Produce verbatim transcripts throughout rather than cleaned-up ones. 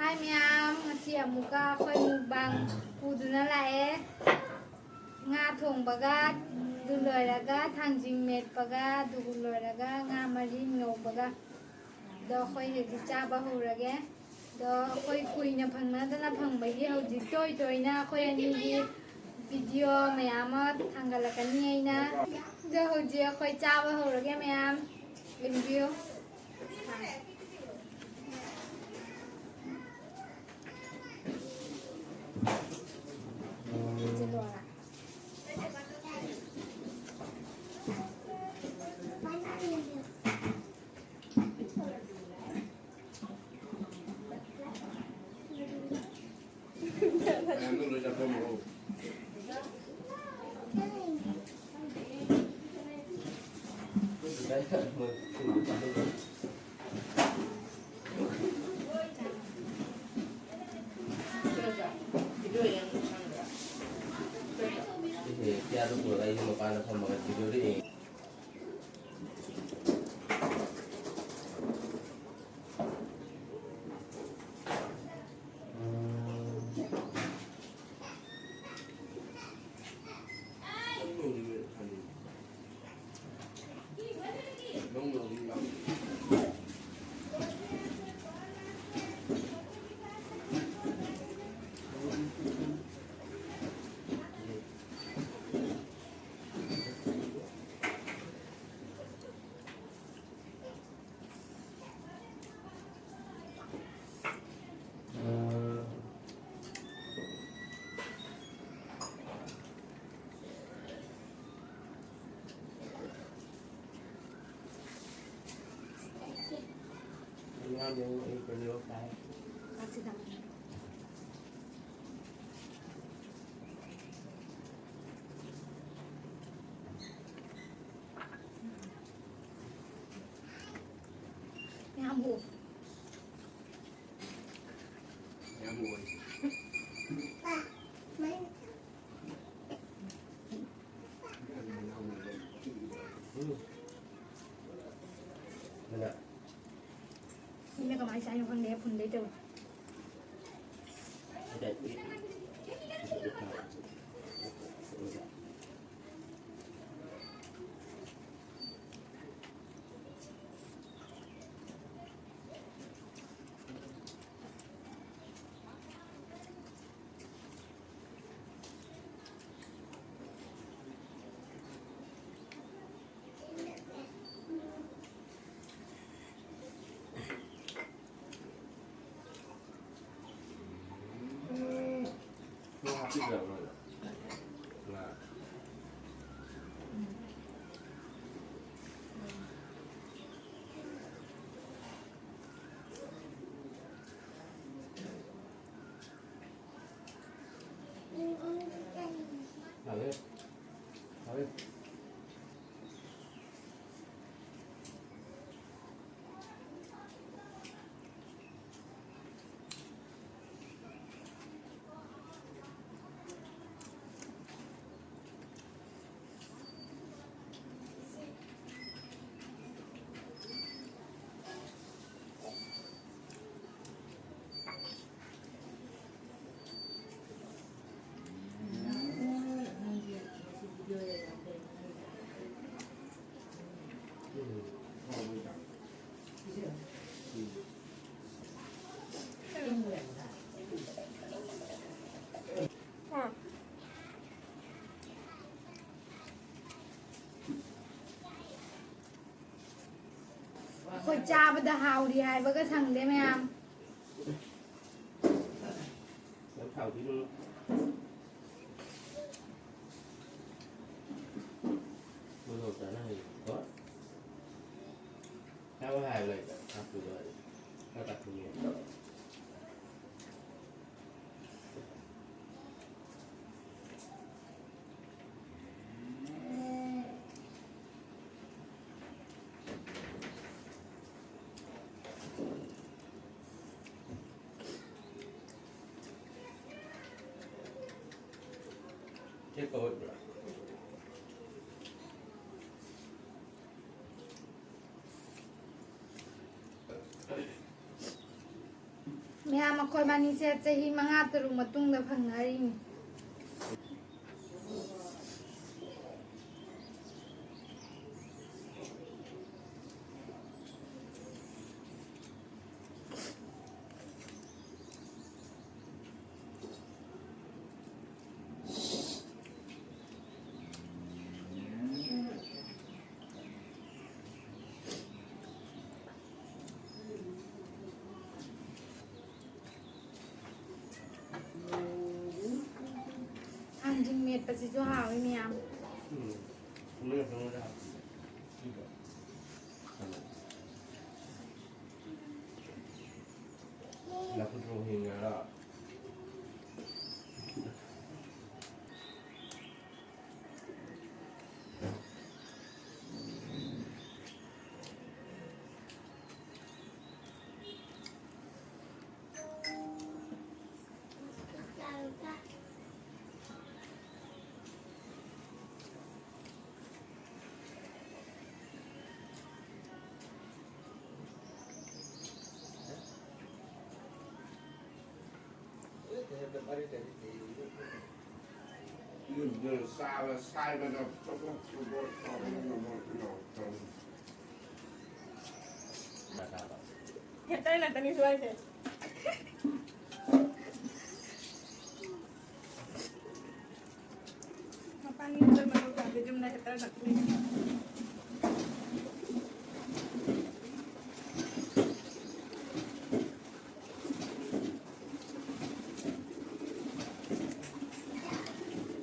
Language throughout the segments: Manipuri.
ꯍꯥꯏ ꯃꯌꯥꯝ, ꯉꯁꯤ ꯑꯃꯨꯛꯀ ꯑꯩꯈꯣꯏ mukbang ꯄꯨꯗꯨꯅ ꯂꯥꯛꯑꯦ꯫ ꯉꯥ ꯊꯣꯡꯕꯒ, ꯑꯗꯨ ꯂꯣꯏꯔꯒ ꯊꯥꯡꯖꯤꯡ ꯃꯦꯠꯄꯒ, ꯑꯗꯨ ꯂꯣꯏꯔꯒ ꯉꯥ ꯃꯔꯤꯟ ꯉꯧꯕꯒ꯫ ꯑꯗꯣ ꯑꯩꯈꯣꯏ ꯍꯧꯖꯤꯛ ꯆꯥꯕ ꯍꯧꯔꯒꯦ꯫ ꯑꯗꯣ ꯑꯩꯈꯣꯏ ꯀꯨꯏꯅ ꯐꯪꯅꯗꯅ ꯐꯪꯕꯒꯤ ꯍꯧꯖꯤꯛ ꯇꯣꯏ ꯇꯣꯏꯅ ꯑꯩꯈꯣꯏ ꯑꯅꯤꯒꯤ video ꯃꯌꯥꯝ ꯑꯃ ꯊꯥꯡꯒꯠꯂꯛꯀꯅꯤ ꯑꯩꯅ꯫ ꯑꯗꯣ ꯍꯧꯖꯤꯛ ꯑꯩꯈꯣꯏ ꯆꯥꯕ ꯍꯧꯔꯒꯦ ꯃꯌꯥꯝ꯫ ꯌꯦꯡꯕꯤꯌꯨ꯫ ꯏꯍꯦ, ꯆꯤꯌꯥꯔꯗꯨ ꯄꯨꯔꯒ ꯑꯩꯁꯨ ꯃꯄꯥꯟꯗ ꯐꯝꯃꯒ ꯚꯤꯗꯤꯑꯣꯗꯨ ꯌꯦꯡꯉꯤ꯫ ꯌꯥꯝ ꯍꯣ꯫ ꯌꯥꯝ ꯍꯣ꯫ ꯎꯝ꯫ ꯑꯗꯨꯅ ꯁꯤꯅ ꯀꯃꯥꯏꯅ ꯆꯥꯏꯅꯣ ꯈꯪꯗꯦ, ꯐꯨꯟꯗꯩ ꯇꯧꯋꯦ꯫ ꯑꯩꯈꯣꯏ ꯆꯥꯕꯗ ꯍꯥꯎꯔꯤ ꯍꯥꯏꯕꯒ ꯁꯪꯗꯦ ꯃꯌꯥꯝ꯫ ꯃꯌꯥꯝ, ꯑꯩꯈꯣꯏ ꯕꯥꯅꯤꯁꯦ ꯆꯍꯤ ꯃꯉꯥ ꯇꯔꯨꯛ ꯃꯇꯨꯡꯗ ꯐꯪꯅꯔꯤꯅꯤ꯫ ꯊꯥꯡꯖꯤꯡ ꯃꯦꯠꯄꯁꯤꯁꯨ ꯍꯥꯎꯋꯤ ꯃꯌꯥꯝ꯫ ꯎꯝ꯫ ꯈꯪꯗꯦ, ꯈꯪꯗꯦ꯫ ꯂꯐꯨ ꯊꯔꯣ ꯍꯦꯟꯅ ꯍꯥꯏꯔꯣ? ꯆꯥꯕ ꯁꯥꯏꯕꯗ ꯆꯣꯄꯣꯛ ꯆꯣꯄꯣꯛ ꯇꯧꯕ ꯉꯝꯃꯣꯏ꯫ ꯍꯦꯇꯔ ꯉꯥꯛꯇꯅꯤ ꯁ꯭ꯋꯥꯏꯁꯦ꯫ ꯃꯄꯥꯟ ꯌꯨꯝꯗ ꯃꯔꯨꯞ ꯌꯥꯗꯦ, ꯌꯨꯝꯗ ꯍꯦꯇꯔ ꯉꯥꯛꯇꯅꯤ꯫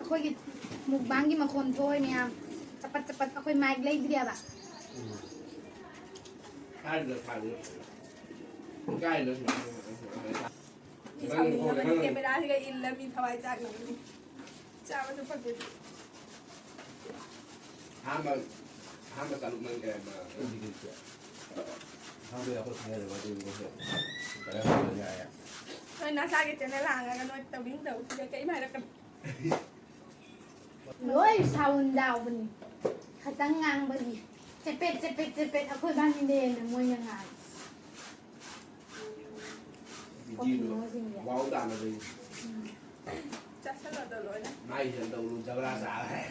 ꯑꯩꯈꯣꯏꯒꯤ ꯃꯨꯛꯕꯥꯡꯒꯤ ꯃꯈꯣꯟ ꯊꯣꯛꯑꯣꯏ ꯃꯌꯥꯝ꯫ ꯆꯄꯠ ꯆꯄꯠ ꯑꯩꯈꯣꯏ ꯃꯥꯏꯛ ꯂꯩꯗ꯭ꯔꯤꯑꯕ꯫ ꯎꯝ꯫ ꯍꯥꯏꯔꯤꯗꯣ ꯐꯔꯦ꯫ ꯏꯀꯥꯏꯗ ꯁꯨꯃꯥꯏꯅ꯫ ꯃꯤ ꯁꯥꯎꯅꯤꯡꯉꯝꯃꯅꯤ, ꯀꯦꯃꯦꯔꯥꯁꯤꯒ ꯏꯜꯂ ꯃꯤ ꯊꯋꯥꯏ ꯆꯥꯛꯅꯕꯅꯤ꯫ ꯆꯥꯕꯁꯨ ꯐꯪꯗꯦ꯫ ꯑꯍꯥꯟꯕ, ꯑꯍꯥꯟꯕ ꯆꯥꯂꯨꯛ ꯅꯪ ꯀꯩ ꯍꯥꯏꯕ? ꯑꯍꯥꯟꯕ ꯑꯩꯈꯣꯏ ꯈꯪꯅꯗꯕ ꯑꯗꯨꯒꯤ ꯃꯣꯏꯁꯨ ꯀꯩꯅꯣ ꯇꯧꯕꯅꯤ ꯍꯥꯏꯌꯦ꯫ ꯅꯣꯏ ꯅꯁꯥꯒꯤ ꯆꯦꯅꯦꯜ ꯍꯥꯡꯉꯒ ꯅꯣꯏ ꯇꯧꯅꯤꯡ ꯇꯧ, ꯁꯤꯗ ꯀꯩꯝ ꯍꯥꯏꯔꯛꯀꯅꯨ꯫ ꯂꯣꯏ ꯁꯥꯎꯟ ꯂꯥꯎꯕꯅꯤ꯫ ꯈꯇꯪ ꯉꯥꯡꯕꯒꯤ ꯆꯄꯦꯠ, ꯆꯄꯦꯠ, ꯆꯄꯦꯠ ꯑꯩꯈꯣꯏ ꯏꯕꯥꯅꯤꯗꯩ ꯍꯦꯟꯅ ꯃꯣꯏꯅ ꯉꯥꯡꯉꯤ꯫ ꯀꯣꯆꯤꯅꯣꯁꯤꯡꯁꯦ꯫ ꯋꯥꯎ ꯇꯥꯅꯕꯩ꯫ ꯎꯝ꯫ ꯆꯥꯁꯜꯂꯣꯗꯣ ꯂꯣꯏꯅ꯫ ꯃꯥꯏ ꯁꯟ ꯇꯧꯅꯨ, ꯖꯒ꯭ꯔꯥ ꯆꯥꯔꯦ꯫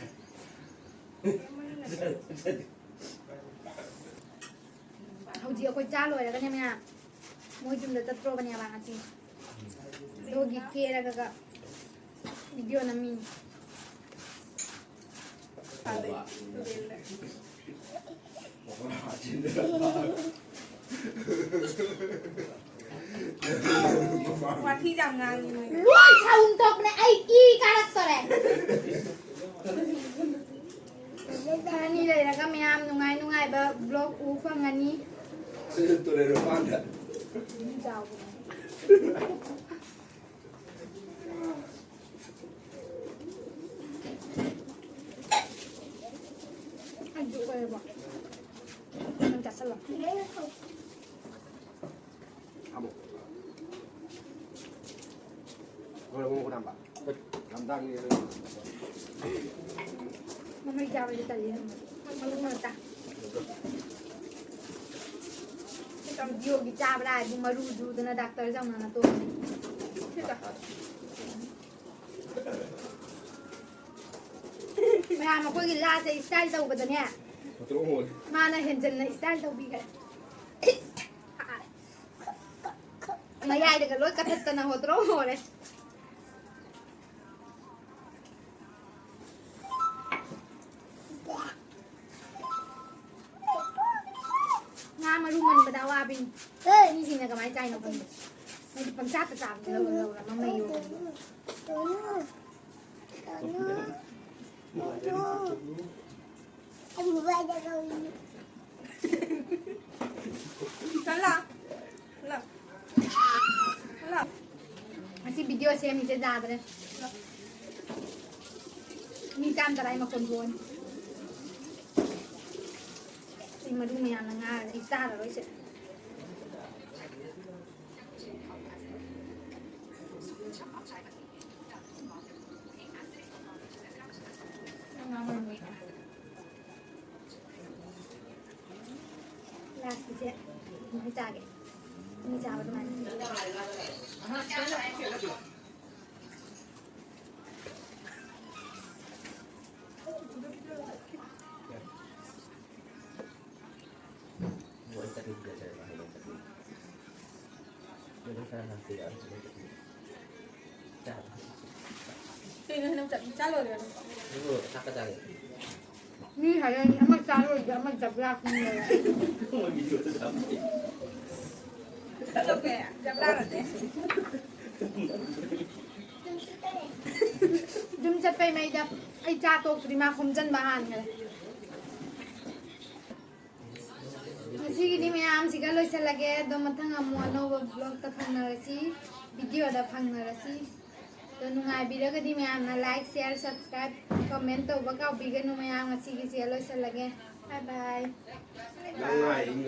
ꯍꯧꯖꯤꯛ ꯑꯩꯈꯣꯏ ꯆꯥ ꯂꯣꯏꯔꯒꯅꯦ ꯃꯌꯥꯝ, ꯃꯣꯏ ꯌꯨꯝꯗ ꯆꯠꯇ꯭ꯔꯣꯕꯅꯦꯕ ꯉꯁꯤ꯫ ꯑꯗꯨꯒꯤ ꯀꯦꯔꯒ ꯚꯤꯗꯤꯑꯣ ꯅꯝꯃꯤ꯫ ꯋꯥꯊꯤ ꯌꯥꯝ ꯉꯥꯡꯉꯤ ꯅꯣꯏ꯫ ꯂꯣꯏ ꯁꯥꯎꯟ ꯊꯣꯛꯄꯅꯦ, ꯑꯩ ꯏ ꯀꯥꯔꯛꯇꯣꯔꯦ꯫ ꯈꯔꯅꯤ ꯂꯩꯔꯒ ꯃꯌꯥꯝ ꯅꯨꯡꯉꯥꯏ ꯅꯨꯡꯉꯥꯏꯕ ꯕ꯭ꯂꯣꯛ ꯎ ꯐꯪꯉꯅꯤ꯫ ꯇꯨꯔꯦꯜ ꯃꯄꯥꯟꯗ꯫ ꯆꯥꯎꯕꯅꯦ꯫ ꯑꯗꯨ ꯑꯣꯏꯔꯕꯣ? ꯅꯪ ꯆꯥꯁꯜꯂꯣ꯫ ꯑꯃꯨꯛ꯫ ꯂꯣꯏꯔꯕꯣ ꯃꯈꯨꯠ ꯍꯥꯝꯕ? ꯌꯥꯝ ꯇꯥꯡꯉꯤ꯫ ꯃꯃꯩ ꯆꯥꯕꯗꯤ ꯇꯜꯂꯤ꯫ ꯃꯔꯨ ꯃꯔꯛꯇ꯫ ꯚꯤꯗꯤꯑꯣꯒꯤ ꯆꯥꯕ꯭ꯔꯥ ꯍꯥꯏꯗꯤ ꯃꯔꯨꯗꯨꯗꯅ ꯗꯥꯛꯇꯔ ꯆꯪꯅꯅ ꯇꯣꯛꯑꯅꯤ꯫ ꯃꯌꯥꯝ ꯑꯩꯈꯣꯏꯒꯤ ꯂꯥꯁꯦ ꯏꯁꯇꯥꯏꯜ ꯇꯧꯕꯗꯅꯦ꯫ ꯃꯥꯅ ꯍꯦꯟꯖꯟꯅ ꯏꯁꯇꯥꯏꯜ ꯇꯧꯕꯤꯈ꯭ꯔꯦ꯫ ꯃꯌꯥꯏꯗꯒ ꯂꯣꯏ ꯀꯊꯠꯇꯅ ꯍꯣꯠꯇ꯭ꯔꯣ ꯍꯣꯔꯦ꯫ ꯉꯥ ꯃꯔꯨ ꯃꯟꯕꯗ ꯑꯋꯥꯕꯤꯅꯤ꯫ ꯃꯤꯁꯤꯡꯅ ꯀꯃꯥꯏꯅ ꯆꯥꯏꯅꯣ ꯈꯪꯗꯦ꯫ ꯃꯣꯏꯗꯤ ꯄꯪꯆꯥꯗ ꯆꯥꯕꯗ ꯂꯧꯔ ꯂꯧꯔ ꯃꯃꯩ ꯌꯣꯝꯃꯤ꯫ ꯆꯠꯂꯣ꯫ ꯂꯥꯛ꯫ ꯂꯥꯛ꯫ ꯉꯁꯤ ꯚꯤꯗꯤꯑꯣ ꯁꯦꯝꯃꯤꯁꯦ ꯌꯥꯗ꯭ꯔꯦ꯫ ꯃꯤ ꯆꯥꯝ ꯇꯔꯥꯏ ꯃꯈꯣꯟ ꯊꯣꯛꯑꯅꯤ꯫ ꯑꯩ ꯃꯔꯨ ꯃꯌꯥꯝꯅ ꯉꯥꯔꯦ꯫ ꯑꯩ ꯆꯥꯔꯔꯣꯏꯁꯦ꯫ ꯂꯥꯁꯀꯤꯁꯦ ꯑꯗꯨꯃꯥꯏꯅ ꯆꯥꯒꯦ꯫ ꯃꯤ ꯆꯥꯕ ꯑꯗꯨꯃꯥꯏꯅ꯫ ꯀꯩꯅꯣ ꯅꯪ ꯆꯠ-, ꯆꯥ ꯂꯣꯏꯔꯦ꯫ ꯃꯤ ꯍꯥꯏꯔꯅꯤ, ꯑꯃ ꯆꯥ ꯂꯣꯏꯔꯦ, ꯑꯃ ꯖꯕ꯭ꯔꯥ ꯈꯪꯗꯦ꯫ ꯆꯠꯂꯣꯀꯦ, ꯖꯕ꯭ꯔꯥ ꯅꯠꯇꯦ꯫ ꯌꯨꯝ ꯆꯠꯄꯩ ꯃꯩꯗ ꯑꯩ ꯆꯥ ꯇꯣꯛꯇ꯭ꯔꯤ, ꯃꯥ ꯈꯣꯝꯖꯟꯕ ꯍꯥꯟꯈ꯭ꯔꯦ꯫ ꯉꯁꯤꯒꯤꯗꯤ ꯃꯌꯥꯝꯁꯤꯒ ꯂꯣꯏꯁꯤꯜꯂꯒꯦ, ꯑꯗꯣ ꯃꯊꯪ ꯑꯃꯨꯛ ꯑꯅꯧꯕ vlogꯇ ꯐꯪꯅꯔꯁꯤ, videoꯗ ꯐꯪꯅꯔꯁꯤ꯫ ꯑꯗꯣ ꯅꯨꯡꯉꯥꯏꯕꯤꯔꯒꯗꯤ ꯃꯌꯥꯝꯅ like, share, subscribe, comment ꯇꯧꯕ ꯀꯥꯎꯕꯤꯒꯅꯨ꯫ ꯃꯌꯥꯝ ꯉꯁꯤꯒꯤꯁꯦ ꯂꯣꯏꯁꯤꯜꯂꯒꯦ꯫ Bye bye꯫ ꯅꯪ ꯉꯥꯏꯔꯤꯅꯦ꯫